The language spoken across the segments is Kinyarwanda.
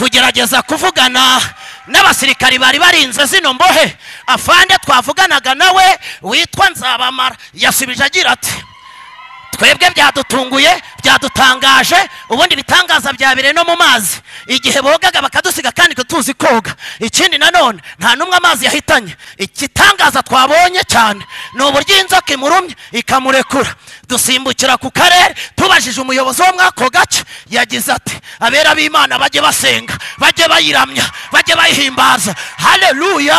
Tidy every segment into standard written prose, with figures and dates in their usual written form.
Tugerageza kuvugana n'abasirikari bari barinze zino mbohe. Afande twavuganaga nawe witwa Nzabamara yasubije agira ati twebwe byadutunguye, byadutangaje, ubundi bitangaza byabire no mu mazi igihe bogaga bakadusiga kandi tuzi koga. Ikindi nanone nta numwe amazi yahitanye. Ikitangaza twabonye cyane ni uburyo inzoka imurumye ikamurekura. Dusimbukira ku karere tubajije umuyobozi wo mwako gace, yagize ati abera b'Imana bajye basenga, bajye bayiramya, bajye bayihimbaza. Haleluya!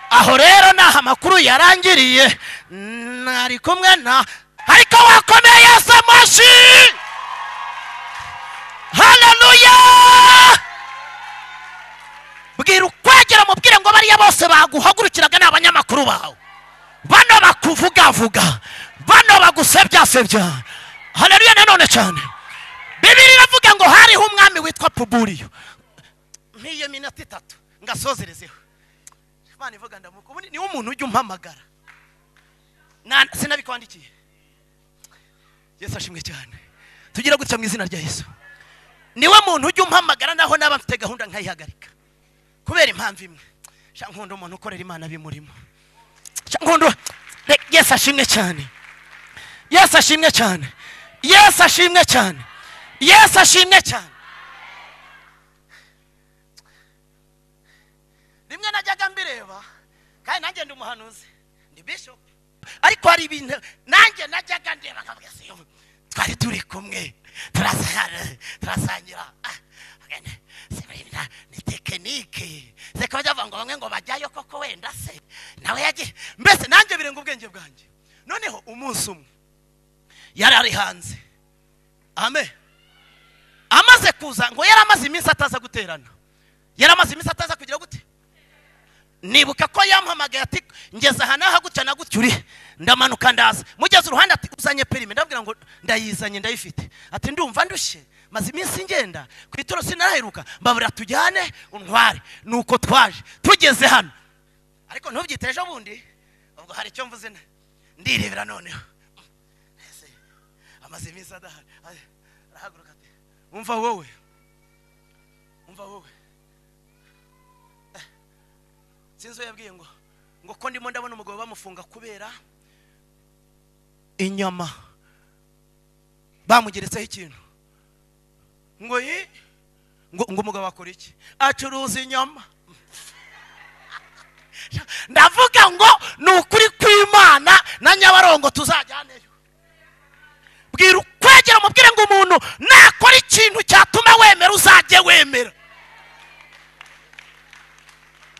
Aho rero naha amakuru yarangiriye, nari kumwe na ariko wakomeye Yesu amashi. Haleluya! Bwira ukwegera mubwire ngo bariya bose baguhagurukiraga ni abanyamakuru bawe, bano bakuvugavuga, bano bagusebyasebya. Haleluya! Nanone cyane Bibiliya iravuga ngo hariho umwami witwa Puburiyo. Mpiye minota itatu ngasozerezeho. Imana ivuga ndamuka ubundi niwe umuntu ujya umpamagara, sinabikwandikiye. Yesu ashimwe cyane. Tugira gutya mu izina rya Yesu. Niwe muntu ujya umpamagara naho naba mfite gahunda nkayihagarika kubera impamvu imwe. Sha nkunda umuntu ukorera Imana bimurimo. Sha nkunda. Yesu ashimwe cyane. Yesu ashimwe cyane. Yesu ashimwe cyane. Yesu ashimwe cyane. Rimwe najyaga mbireba kandi nanjye ndi umuhanuzi, ndi bishop, ariko hari ibintu nanjye najyaga ndeba nkavuga se twari turi kumwe turasangira, ni tekinike se ko bajya ngo bamwe ngo bajyayo koko wenda se nawe yagiye, mbese nanjye birenga ubwenge bwanjye. Noneho umunsi umwe yari ari hanze, amen, amaze kuza ngo yari amaze iminsi ataza guterana, yari amaze iminsi ataza kugira gute. Nibuka ko yampamagaye ati ngeze aha naha gutya na gutya uri, ndamanuka ndaza mugeze uruhande ati uzanye perime, ndabwira ngo ndayizanye ndayifite. Ati ndumva ndushye maze iminsi ngenda ku ituro sinaheruka, mbabura tujyane untware. Nuko twaje tugeze hano, ariko ntubyite ejo bundi ubwo hari icyo mvuze ndirebera. Noneho amaze iminsi adahari, arahaguruka ati umva wowe, umva wowe. Sinzo yabwiye ngo ko ndimo ndabona umugabo bamufunga kubera inyama bamugeretseho ikintu, ngo yi ngo umugabo akora iki? Acuruza inyama. Ndavuga ngo ni ukuri kw'Imana na Nyabarongo tuzajyaneyo. Bwira ukwegera mubwire ngo umuntu nakora ikintu cyatuma wemera uzajye wemera.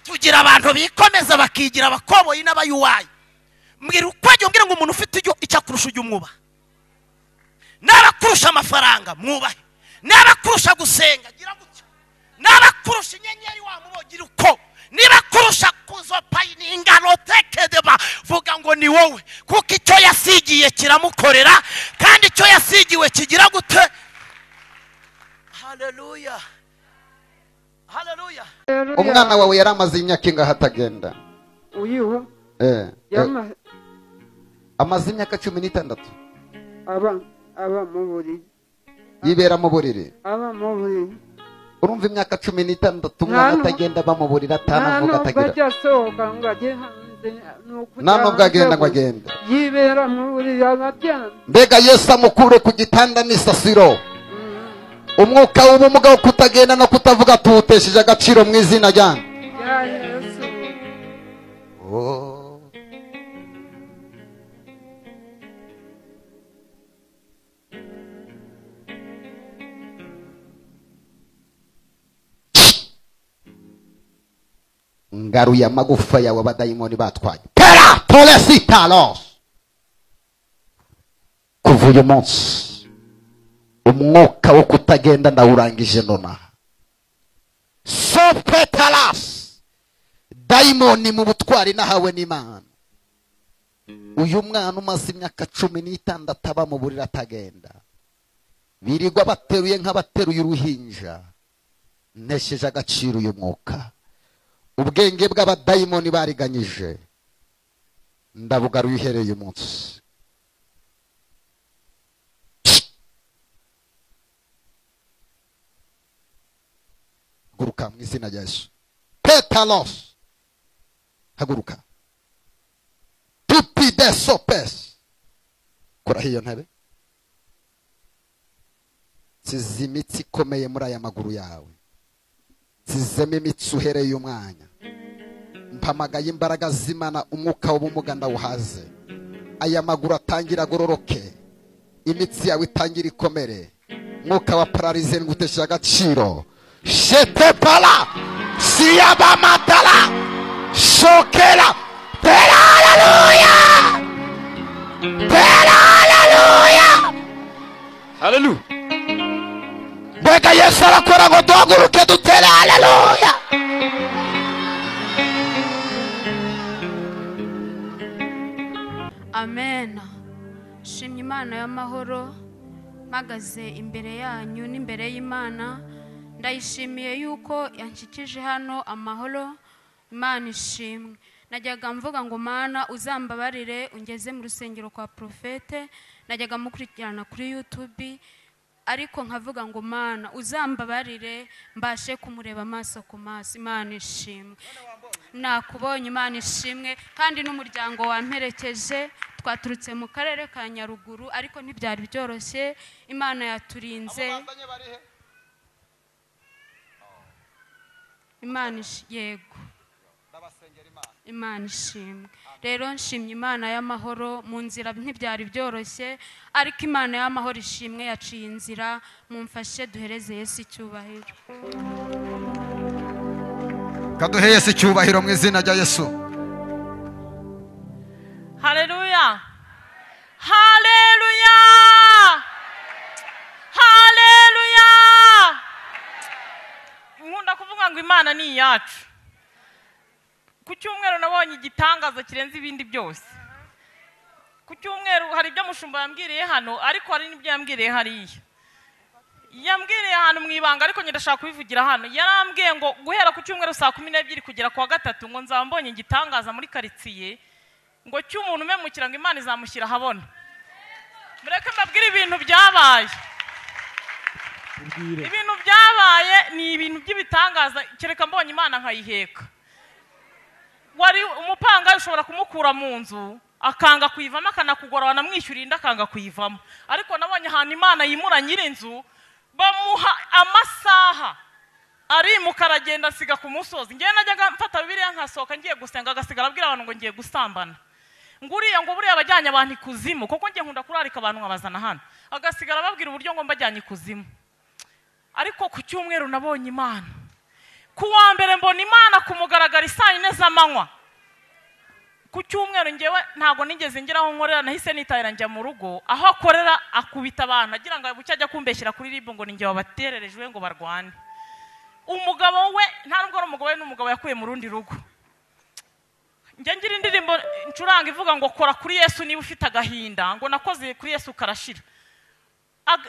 Tugira abantu bikomeza bakigira abakoboyi n'abayuwayi. Mbwira ukwegera umbwire ngo umuntu ufite icyo akurusha ujye umwubaha. N'abakurusha amafaranga mwubahe, n'abakurusha gusenga gira gutya, n'abakurusha inyenyeri wamubogira uko, niba kurusha kuzopayininga rotekedeba, vuga ngo ni wowe, kuko icyo yasigiye kiramukorera, kandi icyo yasigiwe kigira gute. Haleluya! Haleluya! Umwana wawe yaramaze imyaka ingahe atagenda? Uyu amaze imyaka 16. Aba mu buriri, yibera mu buriri, aba mu buriri. Urumva imyaka 16 umwana atagenda bamuburira atanavuga atagira, nta nubwo agenda ngo agende, yibera mu buriri abaryamye. Mbega Yesu amukure ku gitanda n'isasiro. Umwuka w'ubumuga wo kutagenda no kutavuga tuwutesheje agaciro mu izina rya Yesu. Oh. Ngaruye amagufa yawe abadayimoni batwaye. Pera polesitalos. Kuva uyu munsi umwuka wo kutagenda ndawurangije nonaha. Sopetalas. Dayimoni mu butwari nahawe n'Imana. Uyu mwana umaze imyaka 16 aba mu buriri atagenda, birirwa bateruye nk'abateruye uruhinja. Ntesheje agaciro uyu mwuka. Ubwenge bw'abadayimoni bariganyije ndabugaruye uhereye umunsi. Haguruka mu izina rya Yesu. Petalos, haguruka. Tupi de sopes, kora hiyo ntebe. Nsize imitsi ikomeye muri aya maguru yawe, nsizemo imitsi uhereye umwanya. Mpamagaye imbaraga z'Imana, umwuka w'ubumuga ndawuhaze. Aya maguru atangira agororoke, imitsi yawe itangira ikomere. Mwuka wa pararize ngutesha agaciro. Shete pala siyabamatala shokela pera. Haleluya, pera. Haleluya, haleluya. Mbega Yesu arakora ngo duhaguruke dutere haleluya. Amen. Shimye Imana y'amahoro, mpagaze imbere yanyu n'imbere y'Imana. Ndayishimiye yuko yanshikije hano amahoro. Imana ishimwe. Najyaga mvuga ngo Mana uzambabarire ungeze mu rusengero kwa profete, najyaga mukurikirana kuri YouTube, ariko nkavuga ngo Mana uzambabarire mbashe kumureba amaso ku maso. Imana ishimwe. Nakubonye, Imana ishimwe. Kandi n'umuryango wamperekeje, twaturutse mu karere ka Nyaruguru, ariko ntibyari byoroshye. Imana yaturinze. Imana yego, Imana ishimwe. Rero nshimye Imana y'amahoro. Mu nzira ntibyari byoroshye, ariko Imana y'amahoro ishimwe yaciye inzira. Mumfashe duhereze Yesu icyubahiro. Kaduhe Yesu icyubahiro mu izina rya Yesu. Haleluya, haleluya, haleluya. Nkunda kuvuga ngo Imana ni iyacu. Ku cyumweru nabonye igitangaza kirenze ibindi byose. Ku cyumweru hari ibyo mushumba yambwiriye hano, ariko hari n'ibyo yambwiriye hariya. Yambwiriye ahantu mu ibanga, ariko ndashaka kubivugira hano. Yarambwiye ngo guhera ku cyumweru saa 12 kugera kwa 3 ngo nzaba mbonye igitangaza muri karitsiye, ngo cy'umuntu umemukira ngo Imana izamushyira ahabona. Mureke mbabwire ibintu byabaye. Ibintu byabaye ni ibintu by'ibitangaza, kereka mbonye Imana nkayiheka. Wari umupanga ushobora kumukura mu nzu akanga kuyivamo, akanakugora wanamwishyura inda akanga kuyivamo. Ariko nabonye ahantu Imana yimura nyir'inzu, bamuha amasaha arimuka aragenda asiga ku musozi. Ngewe najyaga mfata Bibiliya nkasohoka ngiye gusenga, agasigara abwira abantu ngo ngiye gusambana, nguriya ngo buriya abajyanye abantu ikuzimu, kuko ngiye nkunda kurarika abantu nkabazana hano, agasigara ababwira uburyo ngo mbajyanye ikuzimu. Ariko ku cyumweru nabonye Imana. Ku wa mbere mbona Imana kumugaragara isaa 4 z'amanywa. Ku cyumweru ngewe ntago nigeze ngeraho nkorera, nahise nitahira njya mu rugo. Aho akorera akubita abantu agira ngo bucya ajya kumbeshyira kuri ribu ngo ninjye wabatererejwe ngo barwane. Umugabo we nta nubwo ari umugabo we, n'umugabo yakuye mu rundi rugo. Njya ngira indirimbo ncuranga ivuga ngo kora kuri Yesu niba ufite agahinda, ngo nakoze kuri Yesu karashira.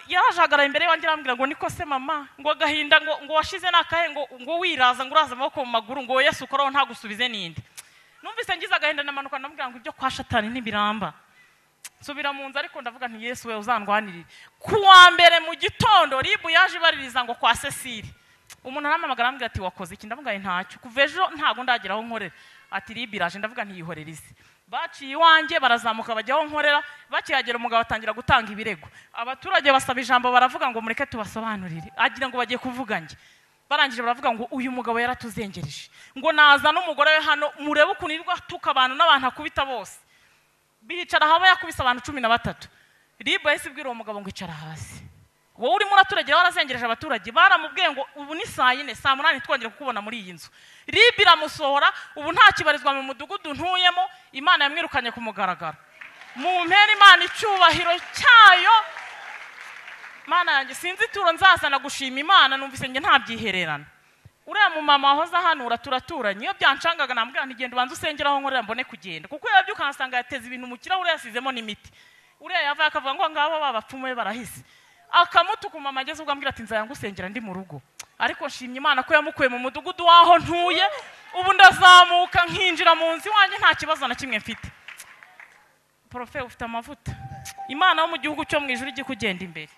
Yarajagara imbere yanjye arambwira ngo niko se mama, ngo agahinda ngo washize nakahe, ngo wiraza ngo uraza amaboko mu maguru, ngo Yesu ukoraho ntagusubize ninde. Numvise ngize agahinda namanuka ndamubwira ngo ibyo kwa Shatani ntibiramba. Nsubira mu nzu, ariko ndavuga nti Yesu we uzandwanirire. Ku wa mbere mu gitondo ribu yaje ibaririza ngo kwa Cecile. Umuntu arampamagara arambwira ati wakoze iki? Ndavuga ntacyo, kuva ejo ntago ndagera aho nkorera. Ati ribu iraje. Ndavuga ntiyihorere isi. Baciye iwanjye barazamuka bajya aho nkorera, bakihagera umugabo atangira gutanga ibirego. Abaturage basaba ijambo baravuga ngo mureke tubasobanurire, agira ngo bagiye kuvuga njye. Barangije baravuga ngo uyu mugabo yaratuzengereje, ngo naza n'umugore we hano murebe ukuntu yirirwa atuka abantu n'abantu akubita bose. Bicara haba yakubise abantu 13. Ribu yahise ibwira uwo mugabo ngo icara hasi, wowe urimo uraturagera warazengereje abaturage. Baramubwiye ngo ubu ni saa 4, saa 8 twongere kukubona muri iyi nzu. Ribu iramusohora, ubu nta kibarizwa mu mudugudu ntuyemo. Imana yamwirukanye ku mugaragaro. Mu mpera Imana icyubahiro cyayo. Mana yanjye sinzi ituro nzazana gushima Imana, numvise nge ntabyihererana. Uriya mu mama wahoze ahanura turaturanye, iyo byancangaga namubwira nti genda ubanze usengera aho nkorera mbone kugenda, kuko yabyuka nkasanga yateze ibintu mu kirahure yasizemo n'imiti. Uriya yavaye akavuga ngo ngabo babapfumu be barahise, akamutuka. Mama ageze ubwo ambwira ati nzaya ngusengera ndi mu rugo. Ariko nshimye Imana ko yamukuye mu mudugudu waho ntuye, ubu ndazamuka nkinjira mu nzu iwanjye nta kibazo na kimwe mfite. Profe ufite amavuta, Imana yo mu gihugu cyo mu ijuru ijye kugenda imbere.